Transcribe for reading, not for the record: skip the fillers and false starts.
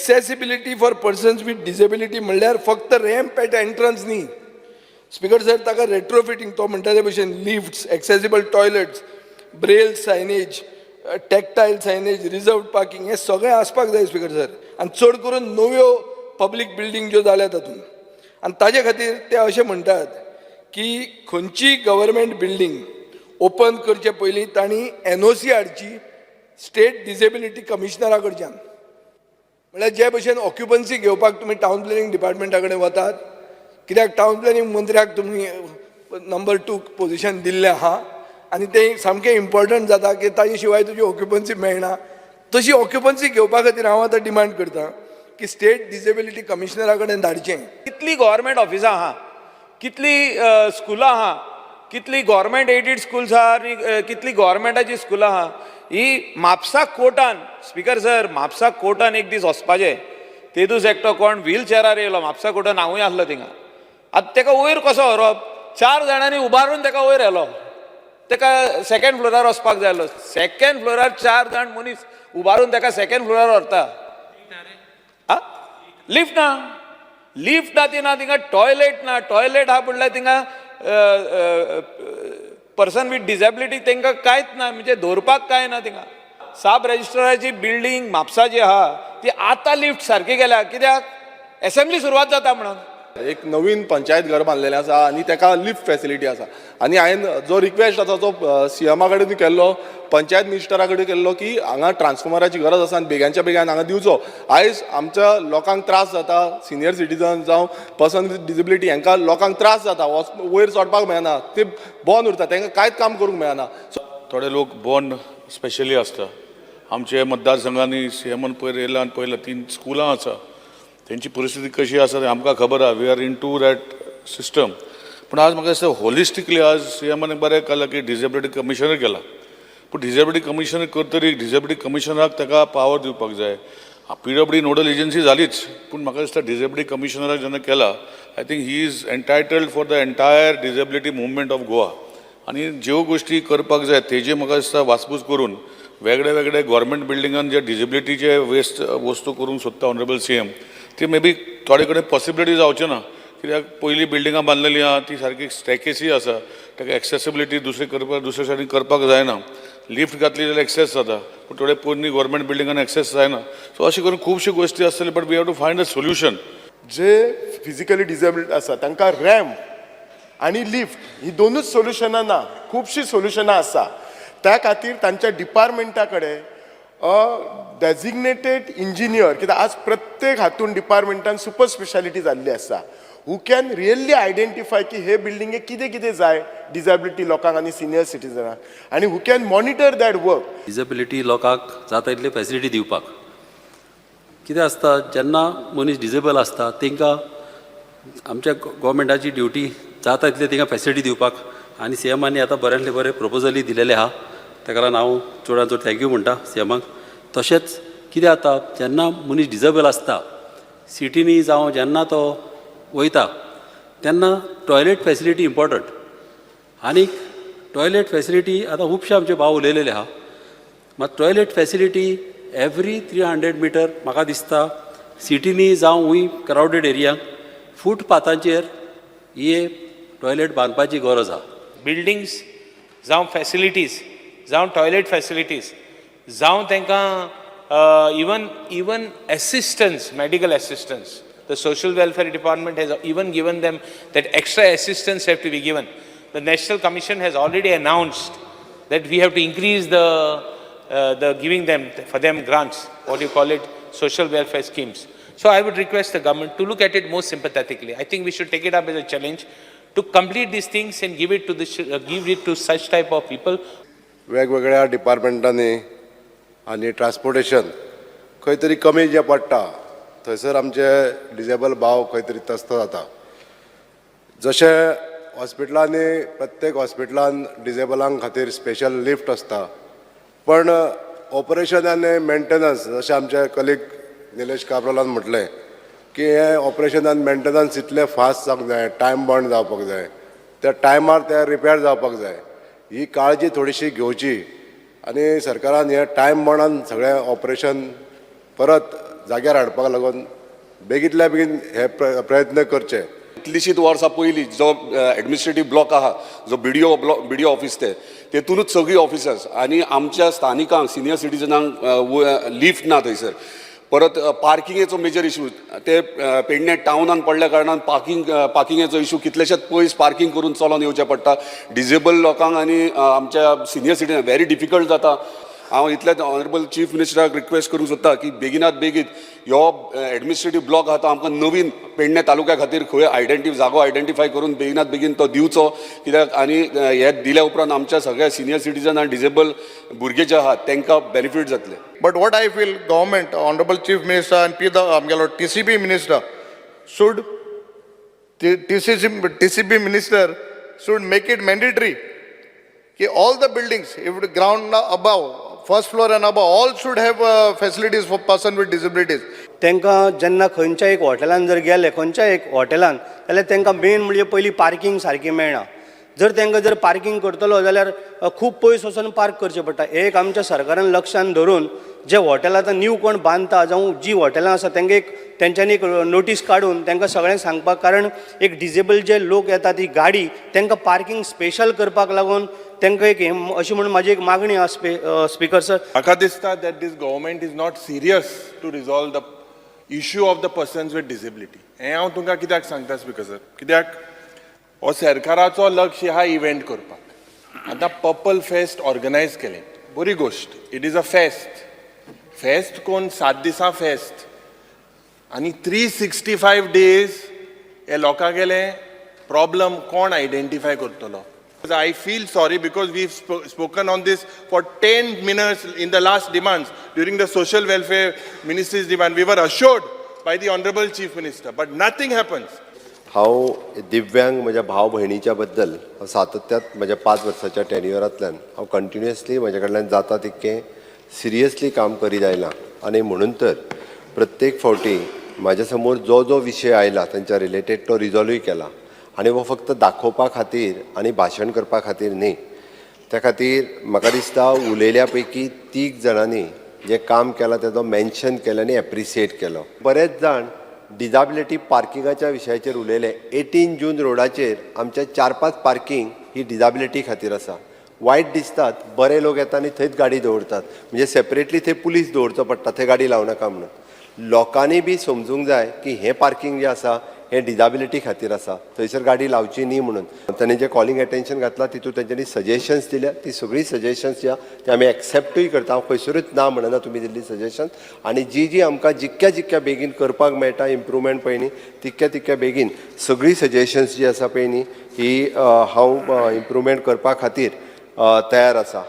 Accessibility for persons with disability म्हणल्यार फक्त ramp eight entrance न्ही स्पीकर सर. ताका रेट्रोफिटींग, तो म्हणटा ते भशेन lifts, accessible toilets, braille signage, tactile signage, reserve parking, हें सगळें आसपाक जाय स्पीकर सर. आनी चड करून नव्यो पब्लीक बिल्डींग ज्यो जाल्या तातूंत. आनी ताजे खातीर ते अशें म्हणटात की खंयचीय गव्हर्मेंट बिल्डींग ओपन करचे पयलीं तांणी एनओसी हाडची स्टेट डिसेबिलिटी कमिशनरा कडच्यान. म्हणल्यार जे भशेन ऑक्युपन्सी घेवपाक तुमी टावन प्लॅनिंग डिपार्टमेंटा कडेन वतात, कित्याक टावन प्लॅनिंग मंत्र्याक तुमी नंबर टू पोझिशन दिल्लें आहा आनी तें सामकें इम्पॉर्टंट जाता की ताजे शिवाय तुजी ऑक्युपन्सी मेळना, तशी ऑक्युपन्सी घेवपा खातीर हांव आतां डिमांड करता की स्टेट डिसेबिलिटी कमिशनरा कडेन धाडचें. कितली गव्हर्मेंट ऑफिसां आहा, कितली स्कुलां आहा, कितली गव्हर्मेंट एडीड स्कुल्स आहा आनी कितली गव्हर्मेंटाची स्कुलां आहा. ही म्हापसा कोर्टान, स्पिकर सर, म्हापसा कोर्टान एक दीस वचपाचें. ते दीस एकटो कोण व्हील चेरार येयलो म्हापसा कोर्टान. हांवूय आसलो थिंगा. आतां तेका वयर कसो व्हरप? चार जाणांनी उबारून तेका वयर व्हेलो. तेका सेकंड फ्लोरार वचपाक जाय आसलो. सेकंड फ्लोरार चार जाण मनीस उबारून तेका सेकंड फ्लोरार व्हरता. आ लिफ्ट ना, लिफ्ट ना, ती ना. थिंगा टॉयलेट ना. टॉयलेट आहा म्हणल्यार थिंगा पर्सन विथ डिसेबिलिटी तांकां कांयच ना, म्हणजे दवरपाक कांय ना थिंगा. सब रजिस्ट्राराची बिल्डींग म्हापसा जी आहा ती आतां लिफ्ट सारकी केल्या, कित्याक एसेंब्ली सुरवात जाता म्हणून. एक नवीन पंचायत घर बांदलेलें आसा आनी तेका लिफ्ट फेसिलिटी आसा. आनी हांवें जो रिक्वेस्ट आसा तो सी एमा कडेन केल्लो, पंचायत मिनिस्टरा कडेन केल्लो की हांगा ट्रान्सफॉर्मराची गरज आसा आनी बेग्यांच्या बेग्यान हांगा दिवचो. आयज आमच्या लोकांक त्रास जाता, सिनियर सिटीजन जावं पर्सन विथ डिसेबिलिटी, हांकां लोकांक त्रास जाता, वयर चडपाक मेळना, ते बंद उरता, तांकां कांयच काम करूंक मेळना. थोडे लोक बॉर्न स्पेशली आसता. आमचे मतदारसंघांनी सी एमान पयर येयला आनी पयला, तीन स्कुलां आसा, तेंची परिस्थिती कशी आसा तें आमकां खबर आहा. We are into that system. पूण आज म्हाका दिसता, होलिस्टिकली आज सी एमान बरें केलां की डिजेबिलिटी कमिशनर केला. पूण डिजेबिलिटी कमिशनर करतरी डिजेबिलिटी कमिशनराक ताका पावर दिवपाक जाय. पीडब्ल्यूडी नोडल एजन्सी जालीच, पूण म्हाका दिसता डिजेबिलिटी कमिशनराक जेन्ना केला, I think he is entitled for the entire disability movement of Goa. आनी ज्यो गोश्टी करपाक जाय तेजे म्हाका दिसता वासपूस करून वेगळे वेगळे गव्हर्मेंट बिल्डिंगान जे डिजेबिलिटीचे वेस्ट वस्तू करूंक सोदता ऑनरेबल सी एम, ती मे बी थोडे कडेन पॉसिबिलिटी जावच्यो ना, कित्याक पयलीं बिल्डिंगां बांदलेलीं आहा ती सारकी स्टॅकेसी आसा. ताका एक्सेसिबिलिटी दुसरी करपाक, दुसरे सायडीन करपाक जायना. लिफ्ट घातली जाल्यार एक्सेस जाता, पूण थोडे पोरणी गव्हर्मेंट बिल्डिंगान एक्सेस जायना. सो अशें करून खुबश्यो गोश्टी आसतल्यो, but we have to find a solution. J physically disabled आसा तांकां रॅम्प आनी लिफ्ट ही दोनूच सोल्युशनां ना, खुबशीं सोल्युशनां आसा. त्या खातीर तांच्या डिपार्टमेंटा कडेन डेजिग्नेटेड इंजिनियर, कित्याक आज प्रत्येक हातून डिपार्टमेंटान सुपर स्पेशालिटी जाल्ली आसा, हू can really identify की हे बिल्डिंगेक कितें कितें जाय डिजेबिलिटी लोकांक आनी सिनियर सिटीजनाक आनी who can monitor that work. Disability लोकांक जाता इतली फॅसिलिटी दिवपाक. कितें आसता, जेन्ना मनीस डिजेबल आसता तांकां आमच्या गोवोरमेंटाची ड्युटी जाता तितली तांकां फॅसिलिटी दिवपाक. आनी सी एमानी आतां बऱ्यांतले बरे प्रपोजलूय दिलेले आहा. ताका लागून हांव चडान चड thank you म्हणटा सी एमाक. तशेंच कितें जाता, जेन्ना मनीस डिजेबल आसता, सिटीनी जावं जेन्ना तो वयता तेन्ना टॉयलेट फॅसिलिटी इम्पॉर्टंट. आनीक टॉयलेट फॅसिलिटी आतां खुबशे आमचे भाव उलयलेले आहा, मात toilet facility every 300 meter म्हाका दिसता सिटीनी जावं हूंय क्रावडेड एरियांक फुटपाथांचेर ही टॉयलेट बांदपाची गरज आहा. बिल्डिंग्स जावं फॅसिलिटीज जावं टॉयलेट फॅसिलिटीज जावं तांकां even assistance, medical assistance, the social welfare department has even given them that extra assistance have to be given. The National Commission has already announced that we have to increase the giving them, for them grants, what you call it, social welfare schemes. So I would request the government to look at it more sympathetically. I think we should take it up as a challenge to complete these things and give it to such type of people. वेगवेगळ्या डिपार्टमेंटांनी आनी transportation खंय तरी कमी जें पडटा, थंयसर आमचे disable भाव खंय तरी त्रस्त जाता. जशें हॉस्पिटलांनी, प्रत्येक हॉस्पिटलान डिजेबलां खातीर स्पेशल लिफ्ट आसता, पण ऑपरेशन आनी मेंटेनन्स, जशें आमचे कलीग निलेश काब्रालान म्हटलें की हें ऑपरेशन आनी मेंटेनन्स इतलें फास्ट जावंक जाय, टायम बाउंड जावपाक जाय, त्या टायमार ते रिपेर जावपाक जाय. ही काळजी थोडीशी घेवची आनी सरकारान हें टायम बाउंडान सगळें ऑपरेशन परत जाग्यार हाडपाक लागून बेगींतल्या बेगीन हे प्रयत्न करचे. कितलींशींच वर्सां पयलीं जो एडमिनिस्ट्रेटीव ब्लॉक आहा, जो बीडीओ ब्लॉक, बीडीओ ऑफिस, ते तेतूनच सगळीं ऑफिसर्स आनी आमच्या स्थानिकांक, सिनियर सिटीजनांक लिफ्ट ना थंयसर. परत पार्किंगेचो मेजर इशू. ते पेडणे टावनान पडल्या कारणान पार्किंगेचो इशू. कितलेशेच पयस पार्किंग करून चलोन येवचें पडटा डिजेबल लोकांक आनी आमच्या सिनियर सिटीजन व्हेरी डिफिकल्ट जाता. हांव इतलेंच ऑनरेबल चीफ मिनिस्टराक रिक्वेस्ट करूंक सोदता की बेगिनात बेगीन ह्यो एडमिनिस्ट्रेटीव ब्लॉक आहा तो आमकां नवीन पेडणे तालुक्या खातीर खंय जागो आयडेंटिफाय करून बेगिनात बेगीन तो दिवचो, कित्याक आनी हे दिल्या उपरांत आमच्या सगळ्या सिनियर सिटीजन आनी डिजेबल भुरगे जे आहात तांकां बेनिफीट जातले. But what I feel, government, Honorable Chief Minister and P the आमगेलो TCB Minister should, TCC, TCB Minister should make it mandatory की all the buildings, if the ground above, first floor and above, all should have facilities for person with disabilities. तांकां जेन्ना खंयच्या एक हॉटेलान जर गेले, खंयच्याय एक हॉटेलान जाल्यार तांकां मेन म्हणजे पयलीं पार्कींग सारकी मेळना. जर तांकां जर पार्कींग करतलो जाल्यार खूब पयस वचून पार्क करचें पडटा. हें एक आमच्या सरकारान लक्षान धरून जे हॉटेल आतां न्यू कोण बांदता जावं जी हॉटेलां आसा, तांकां एक तेंच्यांनी एक नोटीस काडून तांकां सगळ्यांक सांगपाक, कारण एक डिजेबल जे लोक येता ती गाडी तांकां पार्कींग स्पेशल करपाक लागून तांकां एक हें अशी म्हणून म्हाजी एक मागणी आसा, स्पिकर सर. म्हाका दिसता that this government is not serious to resolve the issue of the persons with disability. हें हांव तुमकां कित्याक सांगता स्पिकर सर, कित्याक हो सरकाराचो लक्ष ह्या इव्हेंट करपाक. आतां पर्पल फेस्ट ऑर्गनायज केलें, बरी गोश्ट. It is a fest. फेस्त कोण 7 दिसां फेस्त आनी 365 डेज हे लोकांगेले प्रॉब्लम कोण आयडेंटिफाय करतलो? I feel sorry because we spoken on this for 10 minutes in the last demands during the social welfare ministry's demand. We were assured by the honourable Chief Minister, but nothing happens. हांव दिव्यांग म्हज्या भाव भयणीच्या बद्दल हांव सातत्यात म्हज्या 5 वर्साच्या टेन्युअरांतल्यान हांव कंटिन्युअसली म्हज्या कडल्यान जाता तितकें सिरियसली काम करीत आयलां आनी म्हणून तर प्रत्येक फावटी म्हाज्या समोर जो जो विशय आयला तांच्या रिलेटेड तो रिजॉल्वूय केला आनी हो फक्त दाखोवपा खातीर आनी भाशण करपा खातीर न्ही. त्या खातीर म्हाका दिसता उलयल्या पैकी तीग जाणांनी जें काम केलां तेजो मेन्शन केलें आनी एप्रिसिएट केलो. बरेच जाण डिजाबिलिटी पार्किंगाच्या विशयाचेर उलयले. 18 जून रोडाचेर आमच्या चार पांच पार्किंग ही डिजाबिलिटी खातीर आसा. वायट दिसतात, बरे लोक येता आनी थंयच गाडी दवरतात. म्हणजे सेपरेटली थंय पुलीस दवरचो पडटा, थंय गाडी लावनाका म्हणून. लोकांनी बी समजूंक जाय की हें पार्किंग जें आसा हें डिजाबिलिटी खातीर आसा, थंयसर गाडी लावची न्ही म्हणून. तांणी जें कॉलिंग एटेन्शन घातलां तितूंत तेंच्यांनी सजेशन्स दिल्या. ती सगळीं सजेशन्स जी आहा ती आमी एक्सेप्टूय करता. हांव खंयसरूच ना म्हणना तुमी दिल्ली सजेशन आनी जी जी आमकां जितक्या जितक्या बेगीन करपाक मेळटा इम्प्रुवमेंट पळय न्ही, तितक्या तितक्या बेगीन सगळीं सजेशन्स जी आसा पळय न्ही ही हांव इम्प्रुवमेंट करपा खातीर तयार आसा.